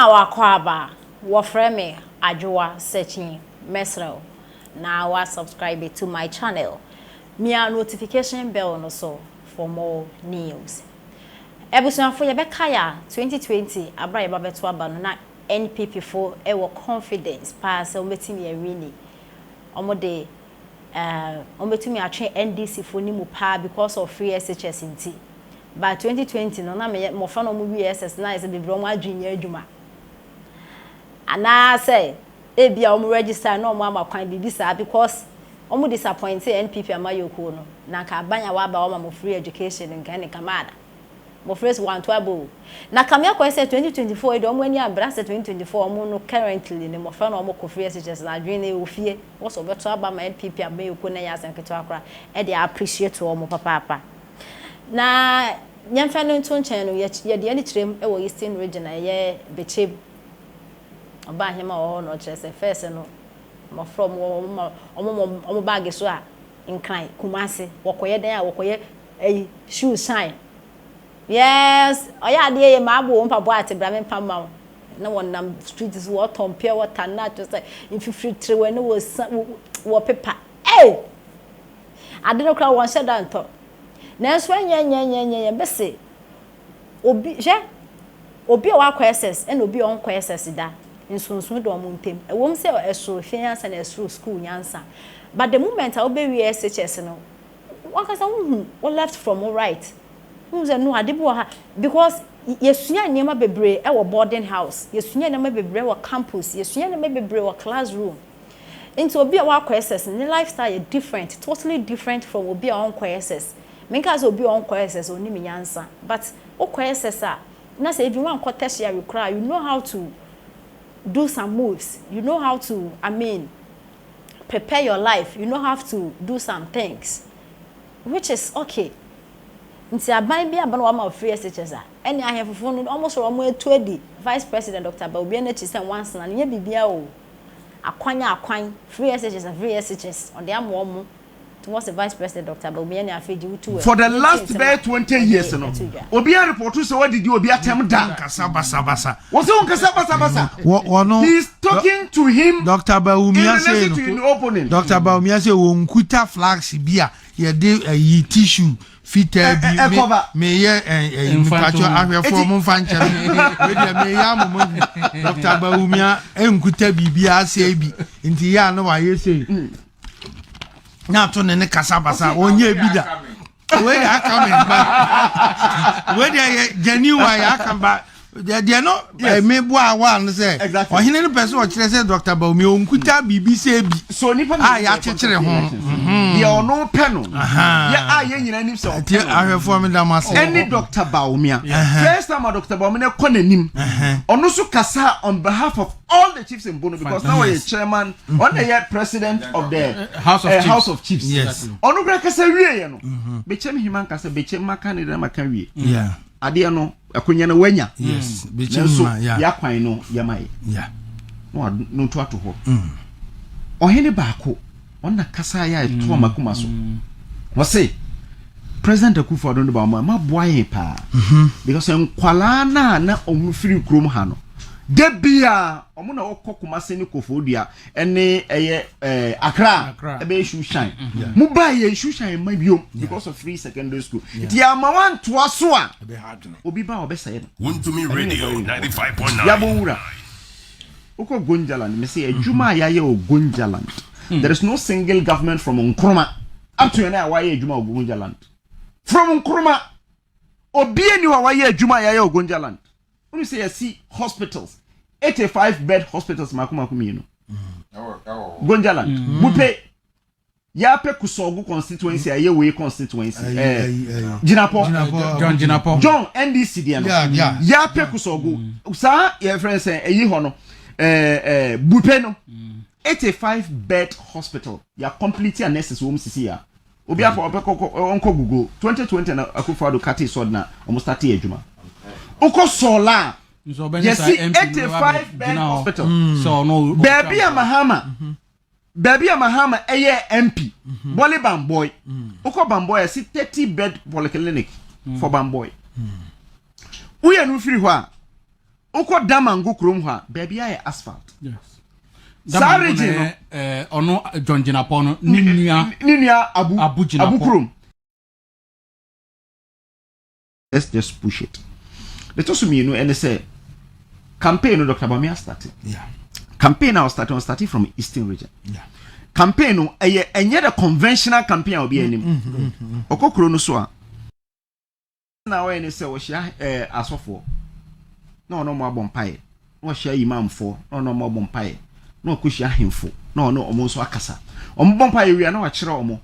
Mema wo akwaaba, wɔfrɛ me Adwoa Sekyee, mɛsrɛ wo na wa subscribe to my channel, mia notification bell no so for more news. Abusuafo yɛbɛkae a 2020 abere a yɛba bɛto aba no na NPP fo wɔ confidence paa sɛ wɔbɛtumi awini, wɔn de wɔbɛtumi atwe NDC fo no mu paa because of free SHS nti. But 2020 no na meyɛ mmɔfra na wɔn wie SS na ayɛ sɛ bebree wɔn adwene nyɛ adwuma. Anaasɛ ebi a wɔn register na wɔn ama kwan biribi saa because wɔn disappoint NPP amayɔkuo no na nka aban a waba wɔn ama free education nka ne kamaada. Mmɔfra si wɔn ato aba o. Na kame akɔyɛ sɛ 2024 yi deɛ wɔn ani abere asɛ 2024 wɔn no currently ne mmɔfra na wɔn kɔ free SHS na adwene no wɔ fie wɔsɔ wɔbɛto aba ma NPP amayɔkuo na ɛyɛ asɛm ketewa koraa ɛde appreciate wɔn papaapa. Na yɛmfa no nto nkyɛn no, yɛde ani kyerɛ mu wɔ Eastern Region a ɛyɛ Bekyem. Ɔbaa ahema wɔ hɔ na ɔkyerɛ sɛ first no mmɔfra ɔmo ɔmo ɔmo baage so a Nkran, Kumasi, wɔkɔyɛ dan a wɔkɔyɛ ɛyi shoe shine. Yes, ɔyɛ adeɛ yɛ maa bo wɔn mpaboa ate bra me mpam ma wo. Na wɔnam street so wɔtɔn pure water na kyerɛ sɛ mfifiri tiri wɔ ne wɔ sa wɔ pepa. Hey! Ade no koraa wɔn hyɛ da ntɔ. Nanso ɛnyɛ nyɛ nyɛ nyɛ nyɛ bɛsɛ obi hwɛ obi a wakɔ SS ɛna obi a ɔnkɔ SS da nsonson da wɔn ntam. Ɛwɔm sɛ ɛsoro fie nyansa na ɛsoro school nyansa, but the moment a wobɛwie SHS no, wankasa wohu wo left from wo right, wohu sɛ no ade bi wɔ ha because yɛsua nneɛma bebree ɛwɔ boarding house, yɛsua nneɛma bebree wɔ campus, yɛsua nneɛma bebree wɔ classroom. Nti obi a wakɔ SS ne lifestyle yɛ different, totally different from obi a ɔnkɔ SS. Menka sɛ obi a ɔnkɔ SS onim nyansa, but wokɔ SS a na sɛ even wankɔ tertiary koraa, you know how to do some moves, you know how to, I mean, prepare your life, you know how to do some things, which is okay. Nti aban bi aba na wama free SHS a ɛne ahemfofo no ɔmo sɔrɔ ɔmo etu adi Vice President Dr. Bawumia n'akyi sɛ wansena no nyɛ biribiara o, akwan akwan free SHS a free SHS ɔde ama ɔmo nti wɔsɛ Vice President Dr. Bawumia ne afei gye wotu. For the last bɛyɛ 20 years no, obi a report sɛ wadidi obi atɛm da. Kasa basabasa. Wɔsɛ wɔn kasa basabasa. Wɔno He is talking to him Dr. in Bawumia relation say to no the opening. Dr. Bawumia say wɔn nkuta flags bi a yɛde ɛyi tissue fitaa bi Cover. Meyɛ ɛ ɛ Mfa mpatwɔ nto ho. Ahwɛfoɔ mo nfa nkyɛn wei deɛ meyɛ amoma hu Dr. Bawumia nkuta biribi asɛ bi nti yɛ a no wayɛ sei na ato ne ne kasa basa wɔnyɛ bi da. Wei deɛ aka me ba, wei deɛ yɛ genuine yɛ aka ba deɛ no ɛmi bu awa no sɛ ɔhene no pɛ sɛ ɔkyerɛ sɛ Dr. Bawumia ɔnkuta biribi sɛ bi so nipa a yɛakyekyere ho. Deɛ ɔno pɛ no Aha. yɛ a yɛn nyinaa nim sɛ Nti ɔpɛ no ahwɛfoɔ mi da mo ase. Ɛne Dr. Bawumia, first time a Dr. Bawumia kɔ n'anim, ɔno nso kasa on behalf of all the chiefs in Bono because now ɔyɛ chairman, ɔno yɛ president of the House of Chiefs. House of Chiefs. Ɔno kura kasa wie yɛ no, Bɛkyɛm hima nkasa Bɛkyɛm maka ne dɛ maka wie adeɛ no akonnwa no wanya Bɛkyɛm nanso ma yeah. yɛakwan no yɛma yɛ na wa no to ato hɔ. Ɔhene baako ɔna kasa yɛ a ɛto amakoma so, wɔse President Akufo Addo no ba ɔmo ma boa yɛn paa because nkwalaa na na ɔmo firi kurom ha no de bia ɔmo na ɔkɔ Kumase ne Koforidua ɛne ɛyɛ Accra. Accra. Ɛbɛyɛ shoe shine mo ba yɛ shoe shine ma biom because of free secondary school nti ama wantoa so a obi ba a ɔbɛsɛe no. Wuntumi Radio 95.9. Yabɔ nwura wokɔ Gonjaland mɛ sɛ adwuma a yɛayɛ wɔ Gonjaland, there is no single government from Nkrumah up to yɛn a wayɛ adwuma wɔ Gonjaland. From Nkrumah, obi ani hɔ a wayɛ adwuma a yɛayɛ wɔ Gonjaland. Wọ́n sɛ yɛsi hospitals, 85 bed hospitals mako mako mmienu Gonjaland. Bupe yɛapɛ Kusɔgu constituency a ɛyɛ wei constituency Jinapɔ. Jinapɔ. John Jinapɔ. John NDC deɛ no yɛapɛ Kusɔgu saa yɛfrɛ sɛ ɛyi hɔ no ɛɛ ɛɛ Bupe no, 85 bed hospital yɛ complete a nurses wɔm sisi ya. Obi afɔ ɔbɛ kɔ ɔnkɔ Google 2020 na Akufo Addo cut sod na ɔmo start yɛ adwuma. Wokɔ Sɔɔla a Nso ɔbɛnyɛ saa yɛsi MP no 85 bed gyina hɔ. hospital. Sɛ ɔno Baabi a Mahama ɛyɛ MP, Bɔle Bamboi, wokɔ Bamboi yɛsi 30 bed polyclinic for Bamboi. Woyɛ no firi hɔ a Wokɔ Damango kurom hɔ a, baabi ayɛ asphalt. Saa region no. Eh, ɔno John Jinapor no ne nua. Ne nua Abu. Abu Jinapor. Abu kurom. Let's just push it. The ɛtɔ so mmienu ɛne sɛ campaign no Dr. Bawumia start. Yeah. Campaign a ɔstart, ɔstart from Eastern Region. Yeah. Campaign no ɛyɛ ɛnyɛ the conventional campaign a obi anim. Ɔkɔ kuro no so a, na ɔyɛ ne sɛ ɔhyia asɔfoɔ na ɔno ɔmo abɔ mpaeɛ, na ɔhyia imamfoɔ na ɔno ɔmo abɔ mpaeɛ, na ɔkɔhyia ahemfo na ɔno ɔmo nso akasa, ɔmo bɔ mpaeɛ wia na wakyerɛ ɔmo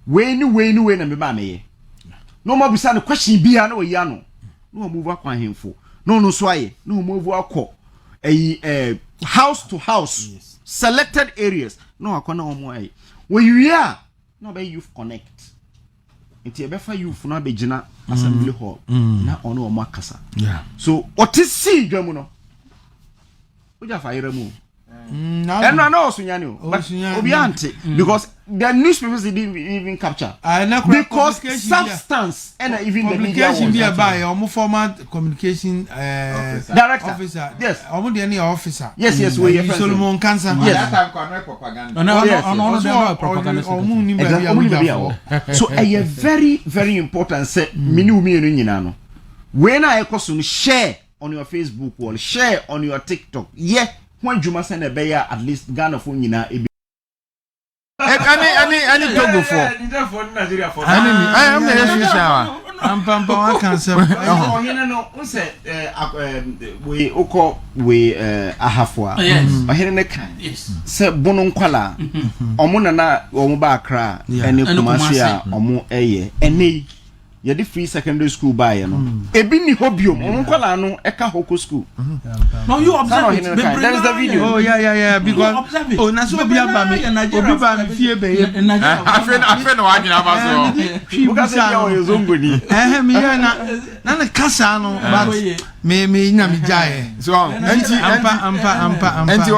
wei ne wei ne wei na meba amɛyɛ, na ɔmo abusa no question biara na ɔyi ano, na ɔmo move akɔ ahemfo na ɔno nso ayɛ, na ɔmo move akɔ ɛyi house to house. Selected areas na wakɔ na ɔmo ayɛ. Wɔyiwie a, na ɔbɛyɛ youth connect, nti ɛbɛfa youth no abɛgyina assembly hall na ɔne ɔmo akasa. So ɔte sii dwa mu no, wogya fa yerɛ mu o. Ɛno ana ɔsunyane o, but obi ante because the newspapers didn't even capture because substance ɛna even the media was. Publication bi a ɛba yɛ ɔmo former communication director. Officer. Yes. Ɔmo deɛ ne yɛ officer. Yes, wey yɛ friend. Solomon Kansa. Yes. Ɔno Yes. ɔno deɛ propaganda. Ɔmo ni baabi a Ɔmo ni baabi a wogya wɔ so ɛyɛ very very important sɛ mene wo mmienu nyinaa no, wei na ɛkɔ so no, share on your Facebook wall, share on your TikTok, yɛ ho adwuma sɛ na ɛbɛyɛ a at least Ghanafoɔ nyinaa ebi. Ɛne Togofoɔ ɛne ni ɛne ɛna yɛ sunsun wa. Ampampa waka nsɛm. Ɔhene no n sɛ ɛɛ ɛɛ wei okɔ wei Ahafo a, ɔhene no kan sɛ Bono nkwalaa ɔmo nana ɔmo ba Akra ɛne ɛne Kumasi a Kumasi. Ɔmo ɛyɛ ɛnɛ yi yɛde free secondary school baayɛ no, ebi ni hɔ biom, ɔmo nkwalaa no ɛka hɔ kɔ school. No, you observe Ɔhene it. no kan. There is the video. Oh yeah, because You observe it. oh, na so obi aba mi, obi ba mi fie bɛyɛ. Afei na wadwene aba so. Twi woka sɛ busa bia no ɔyɛ zongoni. Ɛhɛn, mi yɛ na ne kasa no, but me na mi gya yɛ. So nti Ampa ampa ampa ampa. Nti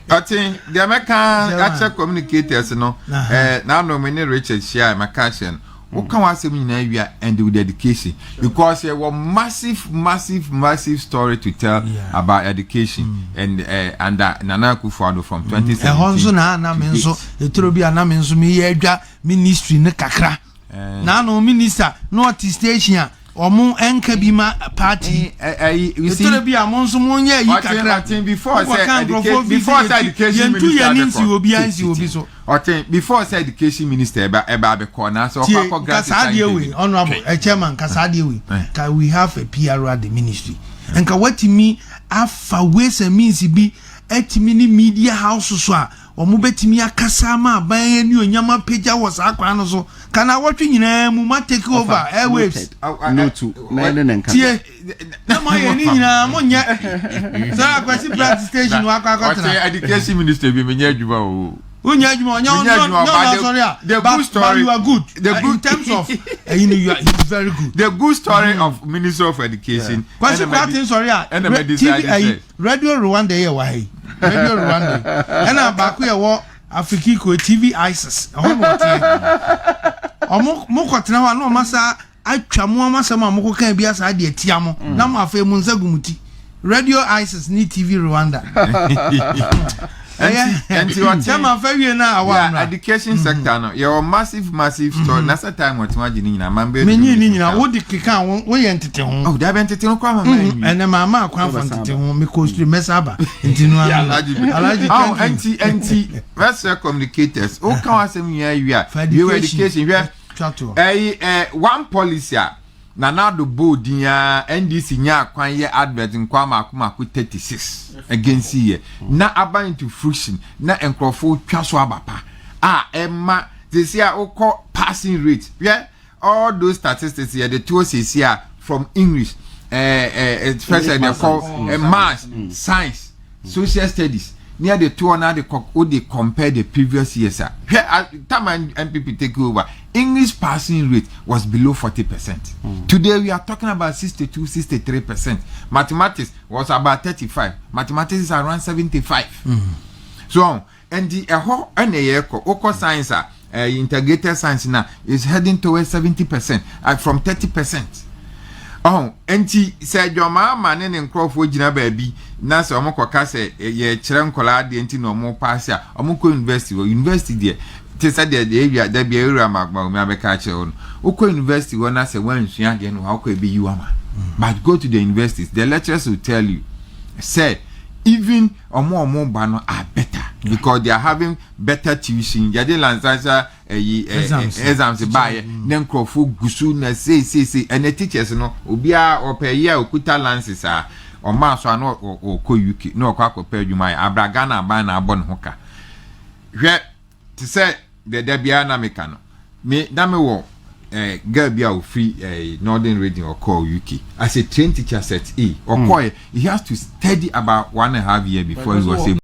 ɔte deɛ mɛka akyerɛ communicators no, n'ano me ne Richard hyia a mɛka akyerɛ no, woka w'asɛm nyinaa wia and with education because yɛwɔ massive massive massive story to tell about education and under Nana Akufo-Addo from 2017. Ɛhɔ nso na ana me nso eturo bi ana me nso mi yɛ adwa ministry ne kakra n'ano minister na ɔte station a ɔmo ɛnka bi ma party eturo bi a mo nso mo nyɛ yi kakra. Ɔten before sɛ education, before sɛ education yɛntu minister yɛn ni nsi obi ansi obi so. Ɔten before sɛ education minister ɛba abɛkɔ na sɛ tie ɔkɔ akɔ grant nka saa adeɛ wei, honourable ɛ chairman, nka saa adeɛ wei ka we have a PR at the ministry, nka watumi afa ways and means bi ɛtumi ne media house so a wɔn bɛtumi akasa ama aban ani onyam apagya wɔ saa kwan no so kana awɔtwe nyinaa mu ma take over airwaves. Notu na ɛne ne nka. Tie na mo ayɛ ne nyinaa, mo nyɛ saa Akwasi Pratt station wakɔ akɔtena. Ɔte education minister bi menyɛ adwuma o. Wonyɛ adwuma, ɔnyɛ Menyɛ adwuma, ɔnyɛ but ɔnyɛ asɔre a the but good story- but you are good the in good- terms of you know, you are he is very good. The good story of Minister of Education. Kwasi ɛna Kwati nsɔre a ɛna mɛ TV decide ayi sɛ Radio Rwanda yɛ wɔ ha yi, Radio Rwanda yi ɛna baako yɛ wɔ Afrikiko, TV Isis, ɛhɔ na ɔteɛ. Ɔmo mo kɔtena hɔ a na ɔmo asa atwa mo ɔmo asɛm a mo kɔ kan bi asa ade atia mo na mo afei mo nsa gu mo ti. Radio Isis ne TV Rwanda ɛyɛ nti ɔte chairman fɛ wie na awa yeah, amra. Education sector no yɛwɔ massive massive story na sɛ time wɔte wagye ne nyinaa man bɛyɛ menyi ne nyinaa wode keka wo woyɛ ntete ho. Oh, dabi, ntete ho kɔ ama ma nwi. Ɛnɛ maama akwan fɔ ntete ho mekɔ street mɛsa aba nti no ano. Alhaji bi. Alhaji, Oh, thank you. Nti mɛsrɛ communicators, woka w'asɛm nyinaa wie a For wie wɔ education. education hwɛ. Twa toɔ. Ɛyi one policy a Nana Addo bɔɔ din a NDC nya akwan yɛ advert nkwa mako mako 36 against yɛ na aba into fruition na nkurɔfoɔ twa so aba pa a ɛma sisi a wokɔ passing rate, hwɛ all those statistics yɛde to sisi a from English first ɛde kɔ maths, science, social studies ní ɛde to hɔ na de kɔ o de compare the previous years a, hwɛ time a NPP take over, English passing rate was below 40%. Today we are talking about 62, 63%. Mathematics was about 35, mathematics is around 75. So nti ɛhɔ ɛna yɛ kɔ. Wokɔ science a integrated science na is heading towards 70% from 30%. Ɔho nti sɛ John Mahama ne ne nkurɔfoɔ gyina baabi na sɛ ɔmo kɔka sɛ yɛkyerɛ nkɔlaa adeɛ nti na ɔmo paase a, ɔmo kɔ university hɔ. University deɛ, te sɛ deɛ ewia dabi ewura ma ma omi abɛka akyerɛ hɔ no, wokɔ university hɔ na sɛ wɔnsua adeɛ no, wakɔ ebi yi wama. But go to the universities, the lecturers will tell you sɛ even ɔmo ba no are better because they are having better tuition. Yɛde licensure ɛyi Exams. Exams baayɛ ne nkurɔfoɔ gu so na seeseesei ɛnɛ teachers no, obiara ɔpɛ yi a okuta license a ɔmaa so a na ɔkɔ UK na ɔkɔ akɔpɛ adwuma yɛ abra Ghana aban na abɔ ne ho ka. Hwɛ, te sɛ dɛdɛ biara na meka no, me na me wɔ girl bi a ofiri Northern Region, ɔkɔɔ UK as a trained teacher, Cert A. Ɔkɔɛ, he has to study about 1.5 year before he was able.